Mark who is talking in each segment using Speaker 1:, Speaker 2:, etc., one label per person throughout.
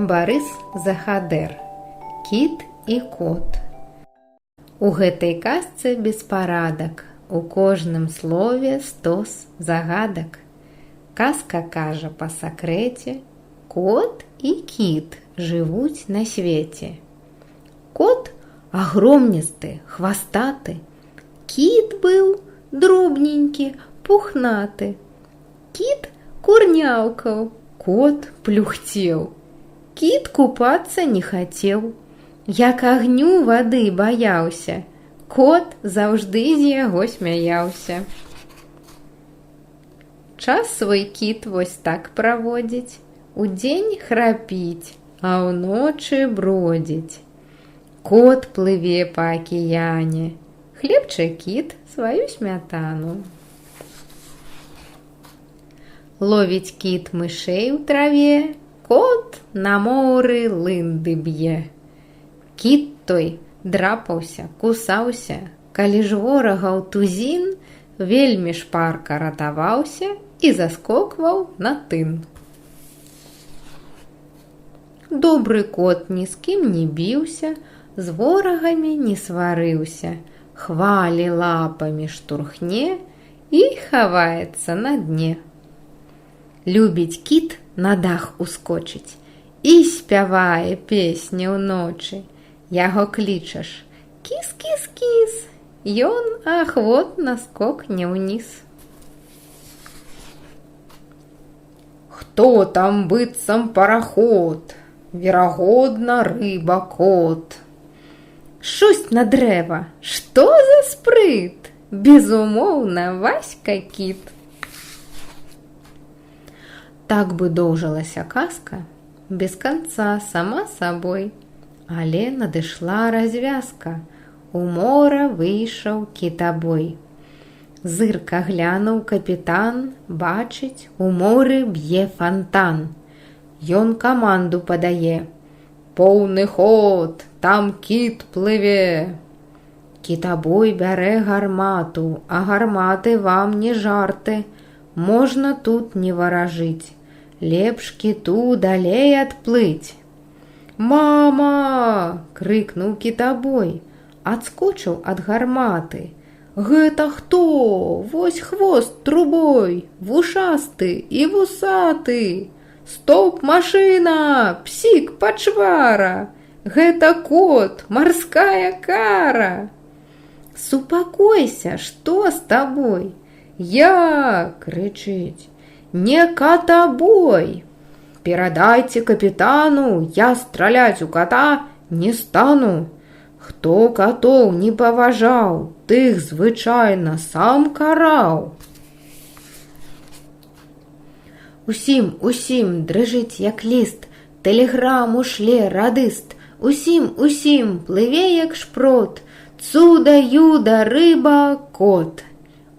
Speaker 1: Барыс Захадэр. Кіт і кот. У гэтай казцы беспарадак, у кожным слове стос загадак. Казка кажа па сакрэце: кот і кіт жывуць на свеце. Кот агромністы, хвастаты. Кіт быў дробненькі, пухнаты. Кіт курняўкаў, кот плюхцеў. Кіт купацца не хацеў. Як агню вады баяўся. Кот заўжды з яго смяяўся. Час свой кіт вось так праводзіць. Удзень храпіць, а ўночы бродзіць. Кот плыве па акіяне, хлебча кіт сваю смятану. Ловіць кіт мышэй у траве, кот на моры лынды б'е. Кіт той драпаўся, кусаўся, калі ж ворагаў тузін, вельмі шпарка ратаваўся і заскокваў на тын. Добры кот ні з кім не біўся, з ворагамі не сварыўся, хвалі лапамі штурхне і хаваецца на дне. Любіць кіт на дах ускочыць і спявае песні ўночы. Яго клічаш: кіс-кіс-кіс, ён ахвотна скокне ўніз. Хто там быццам параход? Верагодна, рыба-кот. Шусть на дрэва, што за спрыт? Безумоўна, Васька кіт. Так бы доўжылася казка без канца сама сабой, але надышла развязка. У мора выйшаў кітабой. Зырка глянуў капітан, бачыць, у моры б'е фантан. Ён каманду падае: поўны ход, там кіт плыве. Кітабой бярэ гармату, а гарматы вам не жарты. Можна тут не варажыць, лепш кіту далей адплыць. Мама! крыкнуў кітабой, адскочыў ад гарматы. Гэта хто? Вось хвост трубой, вушасты і вусаты. Стоп, машына, псік, пачвара. Гэта кот, марская кара. Супакойся, што з табой? Я, крычыць, не катабой. Перадайце капітану, я страляць у ката не стану. Хто катоў не паважаў, тых звычайна сам караў. Усім, усім дрыжыць, як ліст, тэлеграму шле радыст. Усім, усім плыве, як шпрот, цуда, юда, рыба, кот.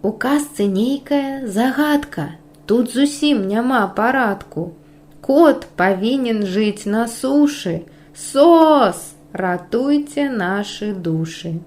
Speaker 1: У казцы нейкая загадка, тут зусім няма парадку. Кот павінен жыць на сушы. Сос, ратуйце нашы душы.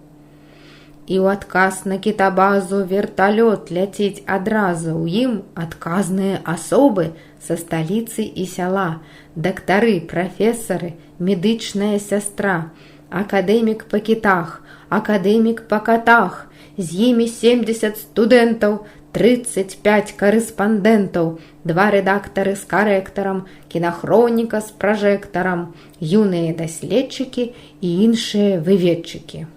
Speaker 1: І ў адказ на кітабазу верталёт ляціць адразу, ў ім адказныя асобы са сталіцы і сяла, дактары, прафесары, медычная сястра, акадэмік па кітах, акадэмік па катах, з імі 70 студэнтаў, 35 карэспандэнтаў, 2 рэдактары з карэктарам, кінахроніка з пражэктарам, юныя даследчыкі і іншыя выведчыкі.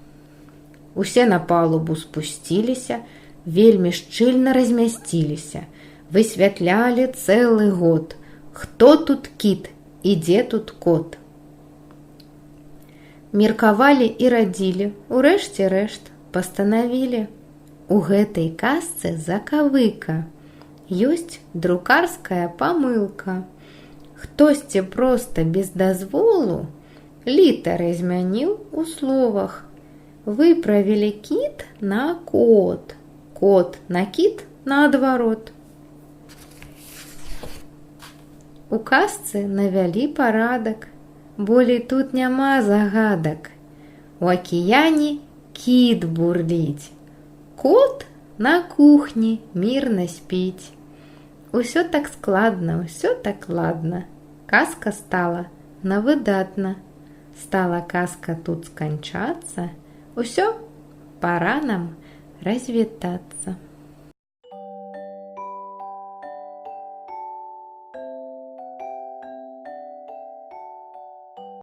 Speaker 1: Усе на палубу спусціліся, вельмі шчыльна размясціліся, высвятлялі цэлы год, хто тут кіт і дзе тут кот. Меркавалі і радзілі, урэшце рэшт пастанавілі. У гэтай казцы закавыка. Ёсць друкарская памылка. Хтосьці проста без дазволу літары змяніў у словах. Выправілі кіт на кот, кот на кіт наадварот. У казцы навялі парадак, болей тут няма загадак. У акіяне кіт бурліць, кот на кухні мірна спіць. Усё так складна, усё так ладна. Казка стала на выдатна. Стала казка тут сканчацца, усё, пора нам развітацца.